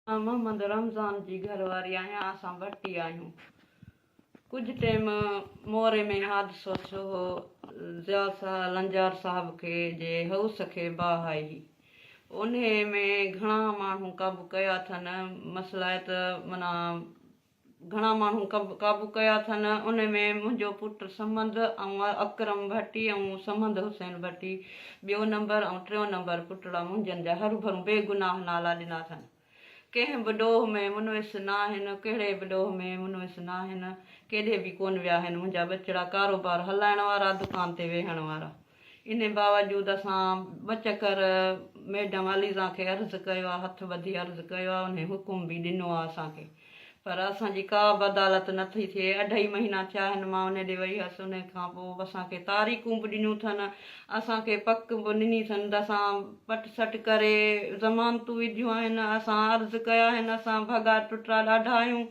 مان محمد رمضان جي گهر واري آهيان اسان ڀٽي آهيون ڪجهه ٽيم موري ۾ حادثو ٿيو هو ضياء صاحب لنجار صاحب کي جي هائوس کي باهه آئي هئي انهي ۾ گهڻا ماڻهو قابو ڪيا اٿن مسئلا ته معنيٰ گهڻا ماڻهو قابو ڪيا اٿن، ان ۾ منهنجو پٽ صمد ۽ اڪرم ڀٽي ۽ صمد حسين ڀٽي ٻيو نمبر ۽ ٽيون نمبر پٽڙا منهنجن جا هروڀرو بيگناهه نالا ڏنا اٿن. ڪنهن به ڏوهه ۾ ملوث ناهن، ڪهڙي به ڏوهه ۾ ملوث ناهن، ڪيڏي به ڪونه ويا آهن منهنجا ٻچڙا ڪاروبار هلائڻ وارا دڪان تي ويهڻ وارا. انهي باوجود اسان ٻه چڪر ميڊم عليزا کي عرض ڪيو آ، هٿ ٻڌي عرض ڪيو آ، انهي حڪم به ڏنو آ اسان کي پر اسان جي ڪا به عدالت نه ٿي ٿئي، اڍائي مهينا ٿيا آهن مان انهي ڏي وئي هيس، انهي کان پوء اسان کي تاريخون به ڏنيون ٿن، اسان کي پڪ به ڏني ٿن ته اسان پٽ سٽ ڪري ضمانتون وڌيون آهن، اسان عرض ڪيا آهن، اسان ڀڳا ٽٽا ڏاڍا آهيون،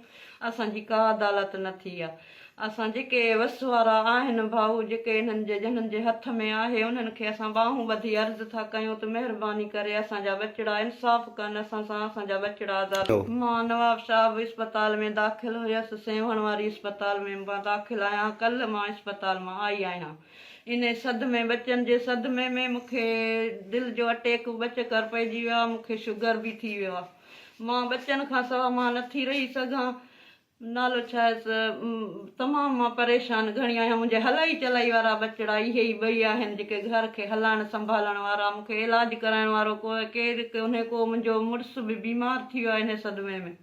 اسان جي ڪا عدالت نه ٿي آ. اسان جيڪي وس وارا آهن ڀائو جيڪي انهن جي جنھن جي هٿ ۾ آهي انهن کي اسان ٻانهون ٻڌي عرض ٿا ڪيون ته مهرباني ڪري اسان جا ٻچڙا انصاف ڪن اسان سان اسان جا ٻچڙا آزاد مان نوابشاهه به اسپتال ۾ داخل هيس سيوهڻ واري اسپتال ۾ مان داخل آهيان ڪلهه مان اسپتال مان آئي آهيان انهي صدمي ٻچن جي صدمي ۾ مون کي دل جو اٽيڪ ٻه چڪر پئجي ويو آهي مون کي شگر به ٿي ويو آهي مان ٻچن کان سوا مان نٿي رهي سگهان. نالو ڇا آهيس؟ تمام مان پريشان گهڻي آهيان، منهنجي هلائي چلائي وارا ٻچڙا اهي ئي ٻئي آهن جيڪي گهر کي هلائڻ سنڀالڻ وارا، مون کي علاج ڪرائڻ وارو ڪو ڪير ڪونهي ڪو، منهنجو مڙس به بيمار ٿي ويو آهي انهي صدمي ۾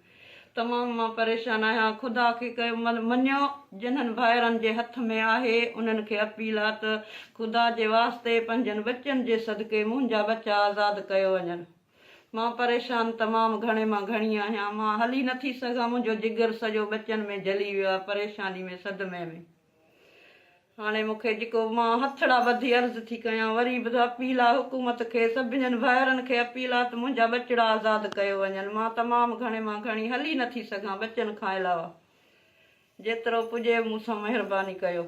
تمام مان پريشان آهيان، خدا کي ڪيو مڃيو جنھن ڀائرن جي هٿ ۾ آهي انهن کي اپيل آ ته خدا جي واسطي پنهنجن ٻچن جي صدقي منهنجا ٻچا آزاد ڪيو وڃن. مان پريشان تمام گهڻي مان گهڻي آهيان، مان هلي نه ٿي سگهان، منهنجو جگر سڄو ٻچن ۾ جلي ويو آهي، پريشاني ۾ صدمي ۾. هاڻي مون کي جيڪو مان هٿڙا ٻڌي عرض ٿي ڪيان، وري به اپيل آهي حڪومت کي، سڀنين ڀائرن کي اپيل آهي ته منهنجا ٻچڙا آزاد ڪيو وڃن، مان تمام گهڻي مان گهڻي هلي نه ٿي سگهان ٻچن کان علاوه جيترو پڄي مون سان مهرباني ڪيو.